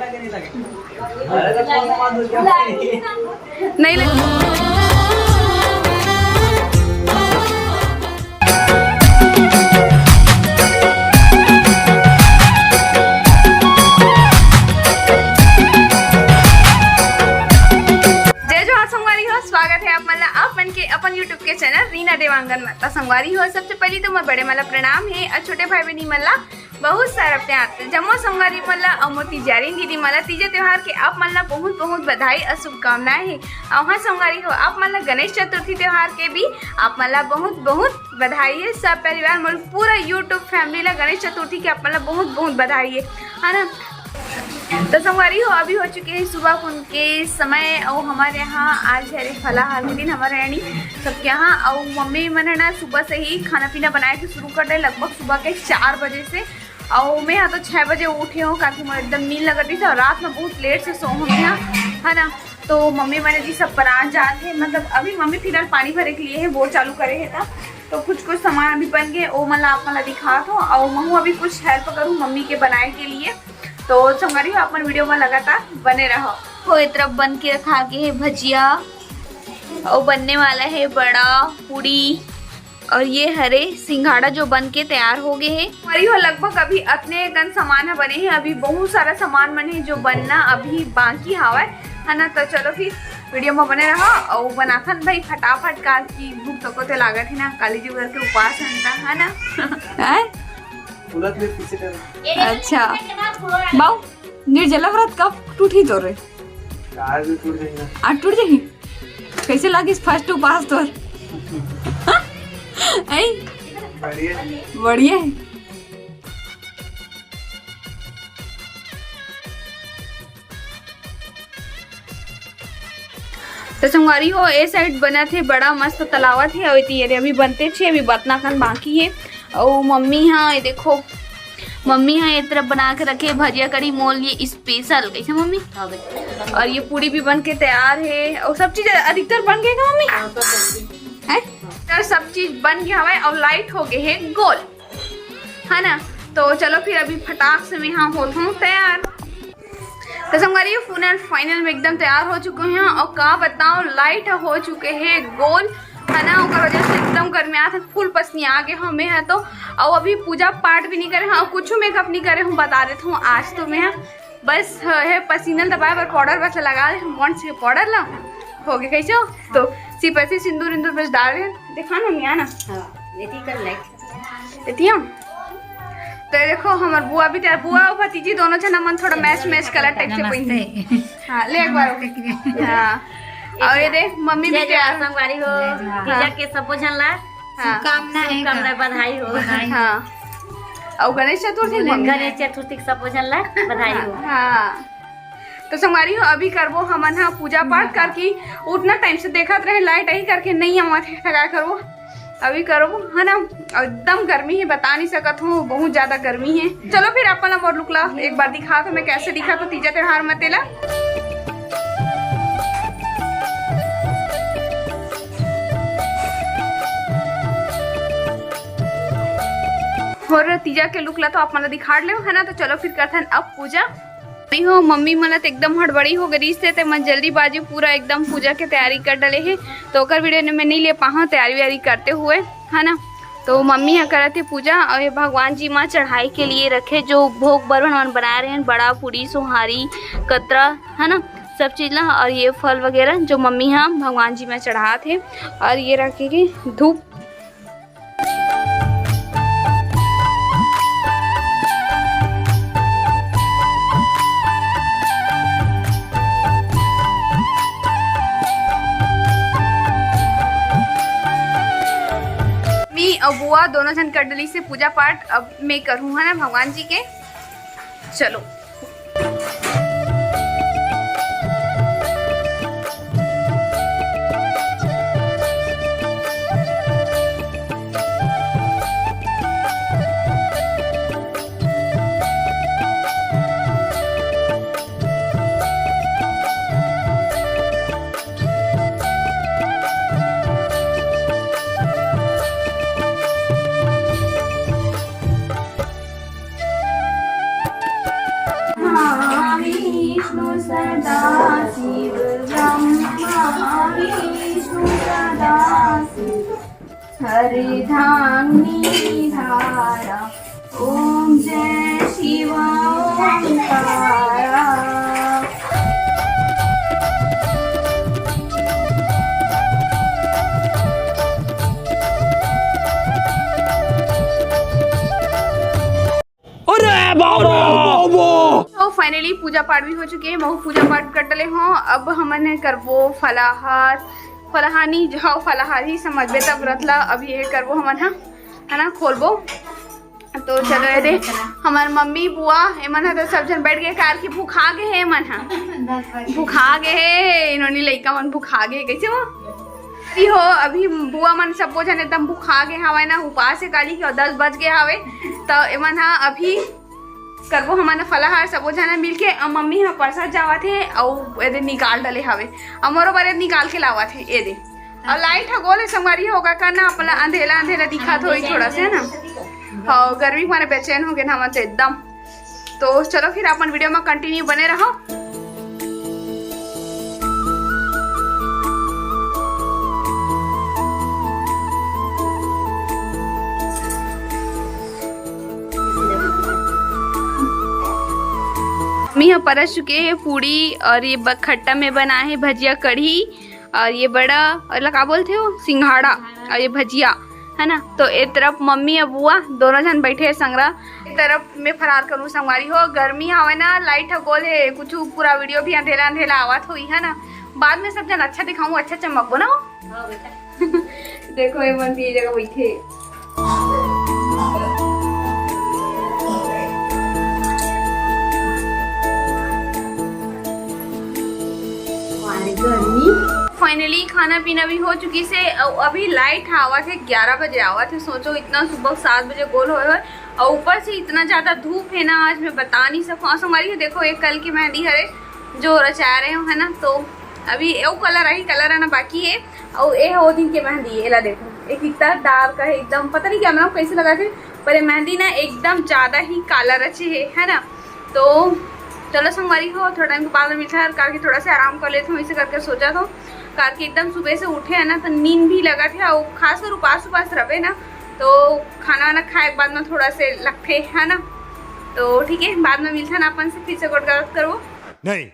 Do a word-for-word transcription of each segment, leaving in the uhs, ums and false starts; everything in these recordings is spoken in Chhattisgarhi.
नहीं लगे। जय जोहार संगवारी हो, स्वागत है आप मन ला आप मन के अपन YouTube के चैनल रीना देवांगन में। तो संगवारी हो, सबसे पहली तो मैं बड़े मन ला प्रणाम है और छोटे भाई बहनी मन ला बहुत सारा प्यार। तो जम्मो संगवारी मन ला और मोर तिजारिन दीदी मन ला तीजा त्योहार के आप मन ला बहुत बहुत बधाई और शुभकामनाएं है। और हाँ संगवारी हो, आप मन ला गणेश चतुर्थी त्योहार के भी आप मन ला बहुत बहुत बधाई है। सब परिवार मन, पूरा YouTube family ला गणेश चतुर्थी के आप मन ला बहुत बहुत बधाई है, है ना। तो संगवारी हो, अभी हो चुके हैं सुबह कुन के समय और हमारे यहाँ आज हरे फलाहार के दिन हमारे यानी सबके यहाँ। और मम्मी मन है ना सुबह से ही खाना पीना बनाए के शुरू कर दे, लगभग सुबह के चार बजे से। और मैं यहाँ तो छः बजे उठे हूँ, काकि मोर एकदम नींद लगत रही थी और रात में बहुत लेट से सो हूँ यहाँ, है ना। तो मम्मी मन जी सब परान जात है, मतलब अभी मम्मी फिलहाल पानी भरे के लिए है, बोर चालू करे है था। तो कुछ कुछ सामान अभी बन गए, ओ मन ला आप मन ला दिखात हो, और महू अभी कुछ हेल्प करूँ मम्मी के बनाए के लिए। तो संगवारी हो, अपन वीडियो में लगातार बने रहो। हो, ए तरफ बन के रखा गे हे भजिया, और बनने वाला है बड़ा पूड़ी, और ये हरे सिंघाड़ा जो बन के तैयार हो गए हैं। संगवारी हो, लगभग अभी अतने कन सामान ह बने हैं, अभी बहुत सारा सामान मन है जो बनना अभी बाकी हवय, है ना। तो चलो फिर वीडियो में बने रहो, और बनाथन भाई फटाफट, काकि भूख तको ते लागत है ना, काली जी के उपास है ना, है ना। हैं? तुरंत में पीछे कर। अच्छा। बाऊ, निर्जला व्रत कब टूटही तोरे? आज भी टूट जाएगा। आज टूट जाही? कैसे लागिस first उपास तोर? हैं? बढ़िया। बढ़िया है। तो संगवारी हो, ए side बनत हे, बड़ा मस्त तलावत हे, अउ एती एदे अभी बनते छे, अभी बतना कन बाकी हे। अउ मम्मी हा, ये देखो, मम्मी हा ये तरफ बना के रखे भजिया कढ़ी मोर लिए special, कैसे मम्मी? हाँ बेटा। और ये पूड़ी भी बन के तैयार है, और सब चीज अधिकतर बन गए का मम्मी? हाँ, सब चीज। हैं? तो सब चीज बन गया हवे और light हो गए है गोल, है ना? तो चलो फिर अभी फटाक से मैं यहाँ होत हूँ तैयार। तो संगवारी, full and final में एकदम तैयार हो चुके हैं और का बताओ, light हो चुके हैं गोल, है ना, ओकर वजह से एकदम गर्मियात है, full पसीना आ गए हमें है तो। और अभी पूजा पाठ भी नहीं करे हैं और कुछ makeup नहीं करे हूँ, बता देता हूँ आज तो मैं, हाँ, बस है पसीना दबाए बर powder बस लगा दे, Pond's के powder ला हो गए कैसे हो? तो सिर्फ ऐसे सिंदूर इंदूर बस डाल रहे हैं, दिखा ना मिया ना। हाँ, ये ठीक कर ले। एतिया। तो ये देखो, हमर बुआ भी तैयार, बुआ और भतीजी दोनों जना मन थोड़ा match match color type से नमस्ते। पहनी। हाँ, ले एक बार। नमस्ते। हाँ। और ये देख, मम्मी भी जय जय तैयार। संगवारी हो। जय जय। तीजा के सबो झन ला हाँ। शुभकामना है शुभकामना, का? बधाई हो। बधाई हो। हाँ। और गणेश चतुर्थी बोले मम्मी। गणेश चतुर्थी के सबो झन ला बधाई हो। हाँ। तो संगवारी हो, अभी करबो हमन ह पूजा पाठ, करके उतना टाइम से देखत रहे, light यही करके नहीं आवत है, त का करबो, अभी करबो, है ना। और एकदम गर्मी है, बता नहीं सकत हूँ, बहुत ज्यादा गर्मी है। चलो फिर अपन ला मोर look ला एक बार दिखा, तो मैं कैसे दिखा तो तीजा त्योहार में तेला। और तीजा के look ला तो आप मन ला दिखा ले, है ना। तो चलो फिर करथन अब पूजा। नहीं हो, मम्मी मन त एकदम हड़बड़ी हो गई से, ते मन जल्दीबाजी पूरा एकदम पूजा के तैयारी कर डले हे, तो ओकर वीडियो ने मैं नहीं ले पाहा तैयारी वैयारी करते हुए, है ना। तो मम्मी ह करत हे पूजा, और ये भगवान जी माँ चढ़ाई के लिए रखे जो भोग बर हमन बनाए रहे, बड़ा पूड़ी, सोहारी, कतरा, है ना, सब चीज ला, और ये फल वगैरह जो मम्मी ह भगवान जी में चढ़ात हे, और ये रखे के धूप। मी अउ बुआ दोनों झन कर डली से पूजा पाठ, अब मैं करूँ, है ना, भगवान जी के। चलो। विष्णु सदा शिव ब्रह्मा विष्णु सदा शिव हरिधाम निधारा। ओम जय शिव ओंकारा। अरे बाबा, बाबा। तो फाइनली पूजा पाठ भी हो चुके हैं, महू पूजा पाठ कर डले हो। अब हमन करबो फलाहार, फलाहानी जो हो, फलाहार ही समझबे तब व्रत ला। अब ये करबो हमन ह, है ना, खोलबो। तो चलो ये दे, हमार मम्मी बुआ एमन ह तो सब झन बैठ के कार की भुखा गे हे एमन ह। भुखा गे हे इन्होंने, लइका मन भुखा गे हे। कैसे हो? अभी हो, अभी बुआ मन सबो झन एकदम भुखा गे हवय ना, उपास हे काली के, दस बज गे हवे। तो एमन ह अभी करबो हमन फलाहार सबो झन मिलके। अउ मम्मी ह परसत जावत हे अउ एदे निकाल डले हवे, अउ मोरो बर निकाल के लावत हे एदे। अउ लाइट ह गोल हे संगवारी हो, का करना, अपना अंधेला अंधेला दिखत होई थोड़ा से, है ना? हाँ, गर्मी के मारे बेचैन हो गे हमन तो एकदम। तो चलो फिर अपन वीडियो में कंटिन्यू बने रहो। मम्मी ह परस चुके हे पूड़ी, और ये ब-, खट्टा में बना है भजिया कढ़ी, और ये बड़ा, और ला का बोलते हो, सिंघाड़ा, और ये भजिया, है ना। तो ए तरफ मम्मी और बुआ दोनों झन बैठे हैं संगरा। ए तरफ मैं फरार करूँ संगवारी हो, गर्मी हवे ना, लाइट ह गोल है, कुछ पूरा वीडियो भी अंधेला अंधेला आवत होई, है ना। बाद में सब झन अच्छा दिखाऊँ, अच्छा चमकबो ना हो। हाँ बेटा। देखो, ये मन भी ये जगह बैठे। फाइनली खाना पीना भी हो चुकी से, अउ अभी लाइट आवत है, ग्यारह बजे आवत है। सोचो, इतना सुबह सात बजे गोल होए होए, अउ ऊपर से इतना ज्यादा धूप है ना, आज मैं बता नहीं सकूँ। अउ संगवारी हो, देखो, ये कल की मेहंदी हरे जो रचा रहे हो, है ना, तो अभी वो कलर, यही कलर आना बाकी है। अउ ये हो दिन के मेहंदी, एला देखो, एक इतना डार्क है एकदम, पता नहीं कैमरा में कैसे लगा थे, पर ये मेहंदी ना एकदम ज्यादा ही काला रचे है, है ना। तो चलो संगवारी हो, थोड़ा टाइम के बाद में मिलता है, और काल के थोड़ा सा आराम कर लेते हो, इसे करके सोचा था। काल के एकदम सुबह से उठे है ना, तो नींद भी लगा थे, और खासकर उपास उपास रहे ना, तो खाना वाना खाए के बाद में थोड़ा से लगते है ना। तो ठीक है, बाद में मिलता है ना अपन से, फिर से गोठ गलत करो। नहीं।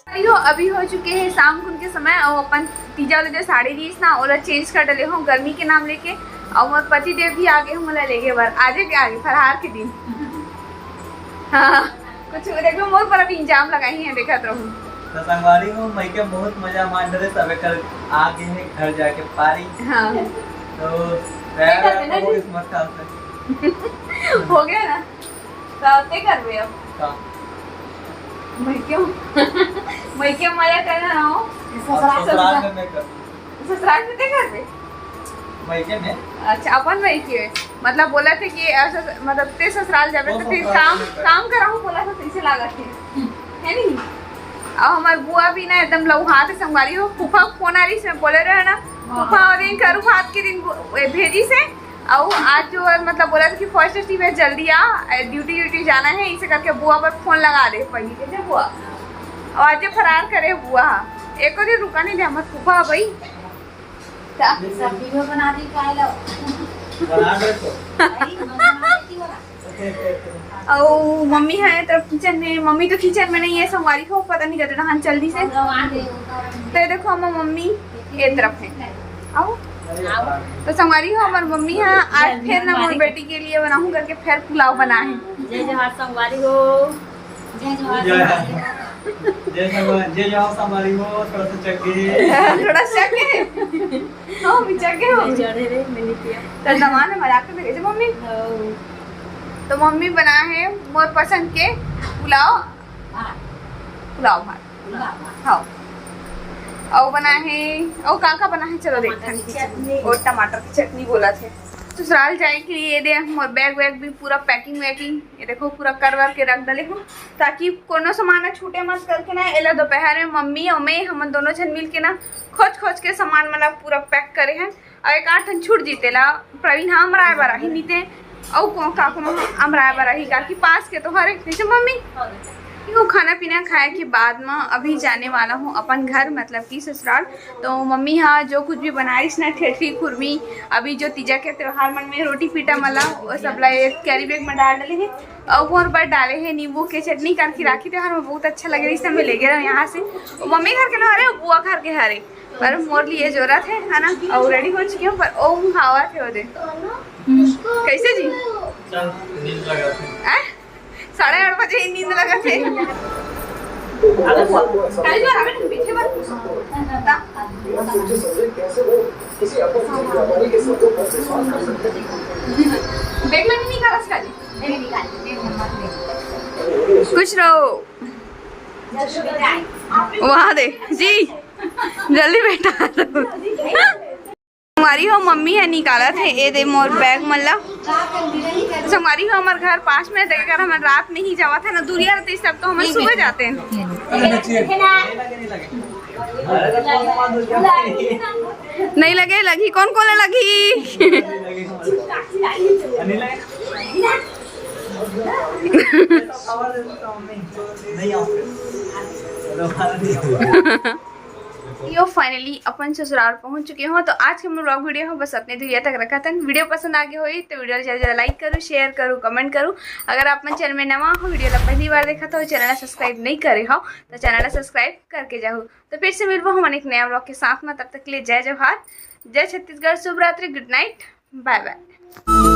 अभी हो, अभी हो चुके हैं शाम कुन के समय, और अपन तीजा वाले जो साड़ी दीस ना, ओला चेंज कर डले हो गर्मी के नाम लेके। और मोर पति देव भी आगे हो, मोला लेगे बर, आज के आगे फरहार के दिन। हाँ, कुछ देखो, मोर पर अभी इंजाम लगाई है, देखत रहूं। तो संगवारी हो, मइके बहुत मजा मार डरे, सबे कर आगे है घर जाके पारी। हाँ। तो तैयार करते ना हो जी। इस मत काम से। हो गया ना? तो ते करबे अब। का? मैं क्यों? मैं क्यों मजा करना ना हो? अब ससुराल में मैं कर। ससुराल में ते करबे? मइके में। अच्छा, अपन मइके में। मतलब बोला थे कि ऐसा, मतलब ते ससुराल जाबे वो तो फिर ससुराल काम, में कर। काम कराऊं बोला था, तो इसे लागत है। है नहीं? अब हमार बुआ भी ना एकदम लौहात है संगवारी हो। फूफा फोन आ रही, इसमें बोले रहे ना, हाँ। फूफा और दिन करू भात के दिन बो-, ए, भेजी से। और आज जो है, मतलब बोला था कि फर्स्ट शिफ्ट में जल्दी आ, ए, ड्यूटी ड्यूटी जाना है, इसे करके बुआ पर फोन लगा दे पड़ी, कैसे बुआ? और आज फरार करे बुआ, एको दिन रुका नहीं दे हमार फूफा भाई। सब्जी भी बना दी, खाए लो। बना दे तो। अरे, मम्मा बनाती वाला। अउ मम्मी है तरफ किचन में, मम्मी तो किचन में नहीं है, संगवारी हो, पता नहीं जाते नहान चल दी से। तो ये देखो, हमार मम्मी ये तरफ है। आओ। तो संगवारी हो, हमार मम्मी है, आज फिर ना मोर बेटी के लिए बनाऊं करके फिर पुलाव बना है। जय जोहार संगवारी हो। जय जोहार। जय जोहार। जय जोहार, जय जोहार संगवारी हो, थोड़ा सा चक गे। थोड़ा सा चक गे। हाँ, भी चक गे हो। चढ़े रे, मैंने किया। तो दमान है, मजाक में भेजे मम्मी। हाँ। तो मम्मी बना है मोर पसंद के पुलाव। हाँ। पुलाव भात। पुलाव भात। हाँ। और बना है, और का का बना है, चलो टमाटर देखते हैं। की चटनी। और टमाटर की चटनी बोला थे। ससुराल जाए के लिए ये दे मोर बैग वैग भी पूरा पैकिंग वैकिंग, ये देखो पूरा कर वर के रख डले हूँ, ताकि कोनो सामान ना छूटे मत करके ना। एला दोपहर में मम्मी और मैं, हमन दोनों झन मिल के ना खोज खोज के सामान मन ला पूरा पैक करे हैं। अउ एक आध ठन छूट जीते ला प्रवीण ह अमराए बर आही, नीते अउ को-, का कोनो ह अमराए बर आही, काकि पास के तो हरे। कैसे मम्मी? यो खाना पीना खाए के बाद म अभी जाने वाला हूँ अपन घर, मतलब कि ससुराल। तो मम्मी ह जो कुछ भी बनाइस ना, ठेठरी, खुरमी, अभी जो तीजा के त्योहार मन में रोटी पीटा मला, वो सब ला ये कैरी बैग में डाल डाले हे। अउ मोर बर डाले हे नींबू के चटनी, काकि राखी त्योहार में बहुत अच्छा लगे रहिस, त मैं लेगे रहेंव यहाँ से। वो मम्मी घर के ना हरे, वो बुआ घर के हरे, पर मोर लिए जोरत हे, है ना? अउ रेडी हो चुकी हूँ, पर ओम हावत हे ओदे। कैसे जी? चल, नींद लगा थे। हैं? साढ़े आठ बजे ही नींद लगा थे। काली जो आवे ना, पीछे बार। बैग में नहीं निकाला इसका जी। खुश रहो। वहाँ दे जी, जल्दी बेटा। संगवारी हो, मम्मी ह निकालत हे ए दे मोर बैग मन ला। संगवारी हो, हमर घर पास में हे, तेकर हमन रात में ही जावत हे ना, दूरिया रहते सब तो हमन सुबह जाते हैं। नहीं लगे, लगी, कौन कौन लगी? यो, finally अपन ससुराल पहुंच चुके हो। तो आज के हमर vlog video हो बस अतने दूरिया तक रखत हन। Video पसंद आगे होही तो video ला ज्यादा ज्यादा like करू, share करू, comment करू। अगर आप मन channel में नवा हो, video ला पहली बार देखत हो, channel ला subscribe नहीं करे हो तो channel ला subscribe करके जाहू। तो फिर से मिलबो हमन एक नया vlog के साथ में, तब तक के लिए जय जोहार, जय छत्तीसगढ़, शुभ रात्रि, good night, bye bye।